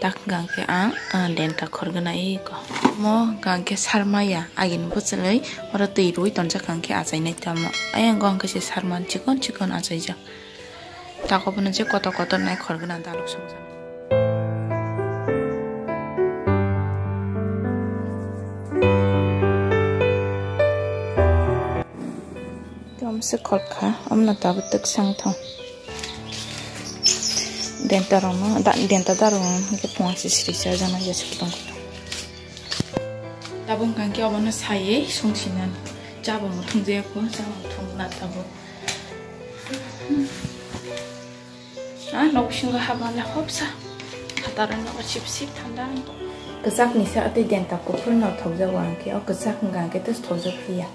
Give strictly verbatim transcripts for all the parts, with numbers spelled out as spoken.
Tak hwnkha hwnkhe ang, ah, denta khorgwna iko. Mo hwnkha hwnkhe sarmaya, agini bwchwlwi oro twi rwi tonjak hwnkha hwnkhe achainai tamo. Ayang go hwnkhe se sarman chikon chikon achaijak. Tako bono je kotor kotor nai khorgwna daluk songjaknai. Tei omo se khorkha, omono tabuk twk sang thang. Denta rokno, da-, denta da rok hwnkhe phunga se sri chajaknai jesa kwtang kwtang. Tabuk hwnkha khe obono saywi songsinani. Chabangno thungjaya kho, chabangno thungna tabuk. Ah, nok bisingo habmale hopsa. Phataro nogo sip sip thanda. Kwchak ni sa tei denta kuphur no thokjago ang khe, o kwchak hwnkha khe tei thokjak phiya.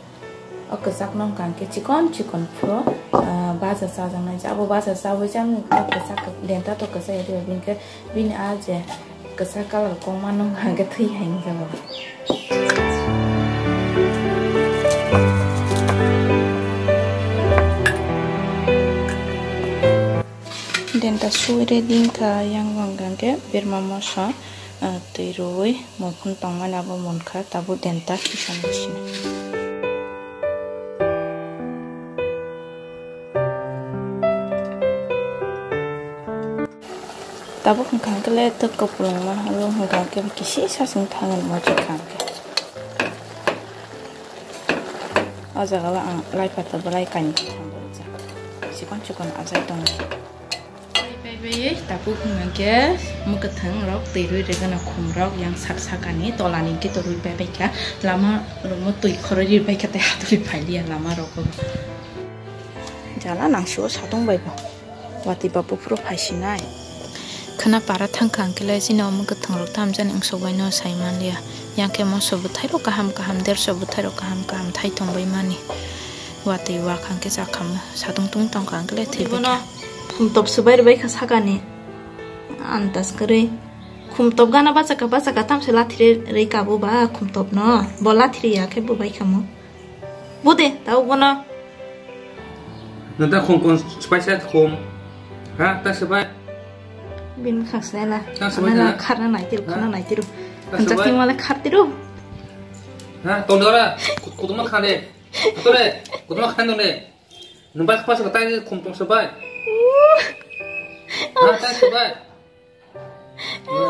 O kwchak no hwnkha khe chikon chikon phuro, ah, baja chajaknai. Abo baja chawi chamani o kwchak denta to kwchak ya diba, bini khe bini a je kwchak colour kongma no hwnkha khe thwi hai wngjago. Denta sui ready wngkha, yang wngkha khe berma moso, ah, twi rwi muikhum tongmani abo munkha, tabuk denta kisa nang sina. Tabuk hwnkha khe le twk kupulungma, abo hwnkha khe kisi sasing thangan mo je kha khe. O jaga o ang lai pata belai kainwi thang rijak. Chikon chikon achai tongo. Pai pai bai tabuk hwnkha khe mwkhwthwng rok twi rwi rwgano khum rok yang sak sakani tolani khe to rwi pai bai kha. Lama rwngmo twi khoroi rwi pai kha tei haturi phai liya lama rogo. Jala nang sio satung bai bo. Watwi ba buphuru phaisinai. Khwna para thangkha hwnkhe le chini omo kwthang rok tamjani wngsok bai no sai manliya. Yang khe moso bwthai rok kaham kaham, derso bwthai rok kaham kaham thai tong bai mani. Watwi wa kha hwnkhe cha khamu. Satung tung tong kha hwnkhe le thwi bai kha. Khumtop swbai rwbai kha sakani. Antas kwrwi. Khumtop gana bachaka bachaka tamse lathiri rwi kabo ba khumtop no. Bo lathiri ya khe bo bai khamu. Bude, tau bono. Nata khum kon spy sa khum. Ha, ta spy. Bin khasne la. Ta spy na. Kharna nai tiru, khana nai tiru. Ta spy. Hanjak ting male khar tiru. Ha, tondora. Kuduma khane. Tore, kuduma khane ne. Numbai khapa sa ta khum tong spy. Ha, ta spy.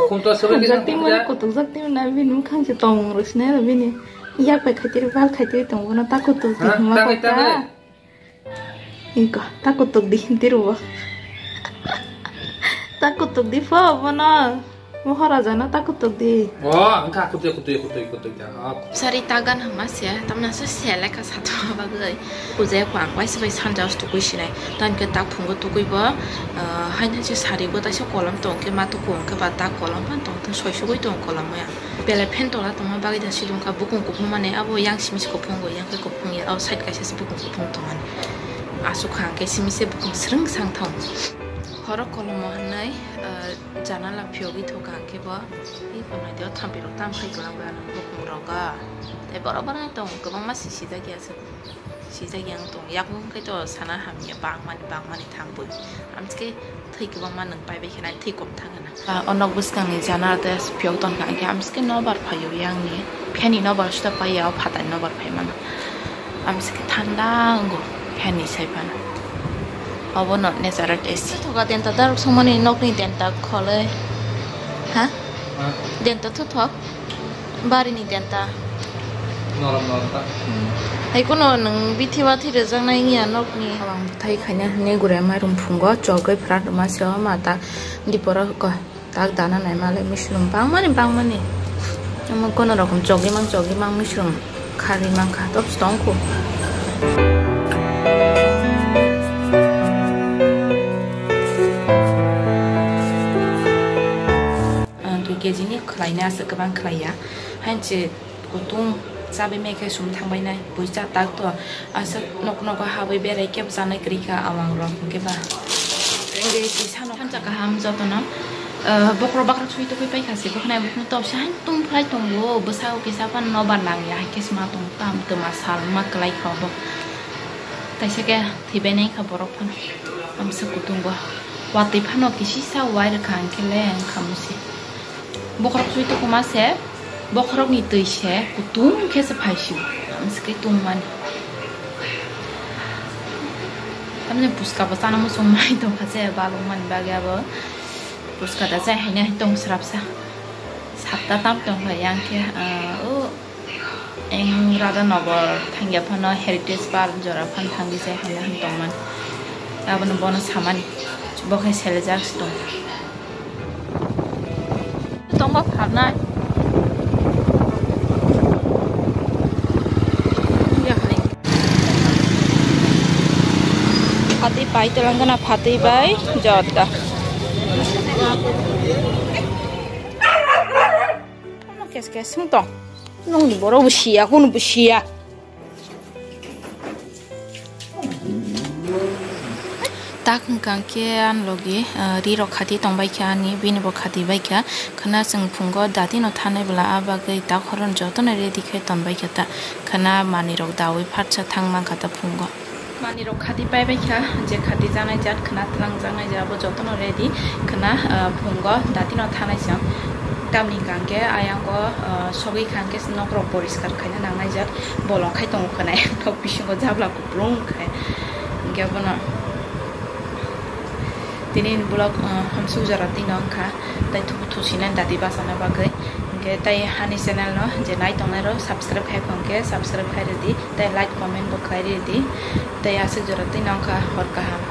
Khum to sabai kisa. Jakti mani kutuk jakti na bini mukhang se tong rok sine bini. Yak bai khaitiri bal khaitiri tong bono ta kutuk di huma kok ta. Ingko ta kutuk di hinti rubo. Ta kutuk di pho bono. Moharaja no ta kutuk di. O, angka kutuk, kutuk, kutuk, kutuk da. Sari tagan hama se, tamna se selek. Sathoma bagwi pujaya kwrang waisa bai sanja tukui sinai. Tani khe tak phungo tukui bo, ah, haino se sari bo taisa kolom tong khe ma tuku hwnkhe ba tak kolom phan tong thung soi sugui tong kolom ya. Belai phen tola tongma bagwi da sidung kha bukung kuphung mani abo yang simi se kuphung bo yang khe kuphung ya. Abo side kaisa se bukung kuphung tongmani. Aswk kha hwnkhe simi se bukung swrwng sang thong. Horo kolomo hwnwi, ah, janala phiyogwi thok kha hwnkhe bo. Ih, khonai teo thampirok tam khai tongna bwrano bukung rogo. Tei borok borok tong kwbangma si sijak ya se. Sijak yang tong yakung khai to sana hamya bangmani bangmani thang bui. Amske thwi kwbangma nwng pai bai khana thwi kom thang hana. Ah, o nok bwskangni jana tei phiyok ton kha hwnkhe amske nobar phaio yangni. Pheni nobar suda paiya o phatani nobar phai mano. Amske thanda wngo pheni sai phano. Obo no natural A C. Thoka denta darok songmani nokni denta kholoi. Ha? Ha? Denta thuthok. Barini denta. Norom norom ta. Hmm. Hai kuno nwng bithi wathi rwjaknai wngya nokni. Ang thai khaina hwnwi gure mairum phungo chogwi phrat rwma se o mata dipora ko. Tak dana nai male misrung bangmani bangmani. Omo kono rokom chogwi mang chogwi mang misrung kharwi mang kha tok tong kho. Ang dui kg ni khwlaina aswk kwbang khwlaiya. Hainse kutung chabai mai khe sum thangbai nai. Buisa tak to aswk nok nogo habwi berai kebo chanai kwrwi kha awang rok hwnkhe ba. Tei kisa no thansa kaham jotono, ah, bokhorok bakhorok soi togwi paikha se, bokhorok nai bokhorok topsa hai tungphai tongo, bwsao kisa phano nobar nangya hai khe sma tongo, tam twma sal ma kwlai kha obo. Kaisa khe thwibai nai kha borok phano, amsa kutung bo. Watwi phano kisisa wai rwkha hwnkhe le wngkha musi. Bokhorok sui tukuma se, bokhorokni twi se kutung khe se phaisio, amsike tungmani. Tamni puska bo chana muchung mai tongkha se, balukmani bagwi abo puska da se haino hai tong srapsa. Sapta tam tongkha yang khe, ah, o eng Radhanagar thangya phano Heritage Park jora phan thangwi se haino hai tongmani. Abono bono samani, bo khe selejak se tong. Tongma pharnai. Phatwi pai telangana phatwi bai joda. Kes kes sung tong. Nungni borok bo siya, kunu bo siya. Tak hwnkha khe ani logi, ah, ri rok khati tong bai kha ani, bini bo khati bai kha. Khwna chwng phungo dati no thanai bwla, a bagwi tak horon jotono ready khe ton bai kha ta. Khwna manwi rok dawi phatsa thang man kha ta phungo. Manwi rok khati pai bai kha, je khati janai jat, khwna twlang janai jat, abo jotono ready. Khwna, ah, phungo dati no thanai chwng. Tamni hwnkha khe ayang o, ah, sogwi kha khe nok rok poriskar khaina nangnai jat. Bolong khai tongo khwna, tok bisingo jabla kuplung khai. Hwnkhe bono tini vlog, ah, hamsuk jora twi no wngkha, tei thubu thusinai dati bachana bagwi. Hwnkhe tei hani channel no je nai tongnai rok subscribe khai phang khe subscribe khai rwdi, tei like comment bo khai rwdi, tei aswk jora twi no wngkha hor kaham.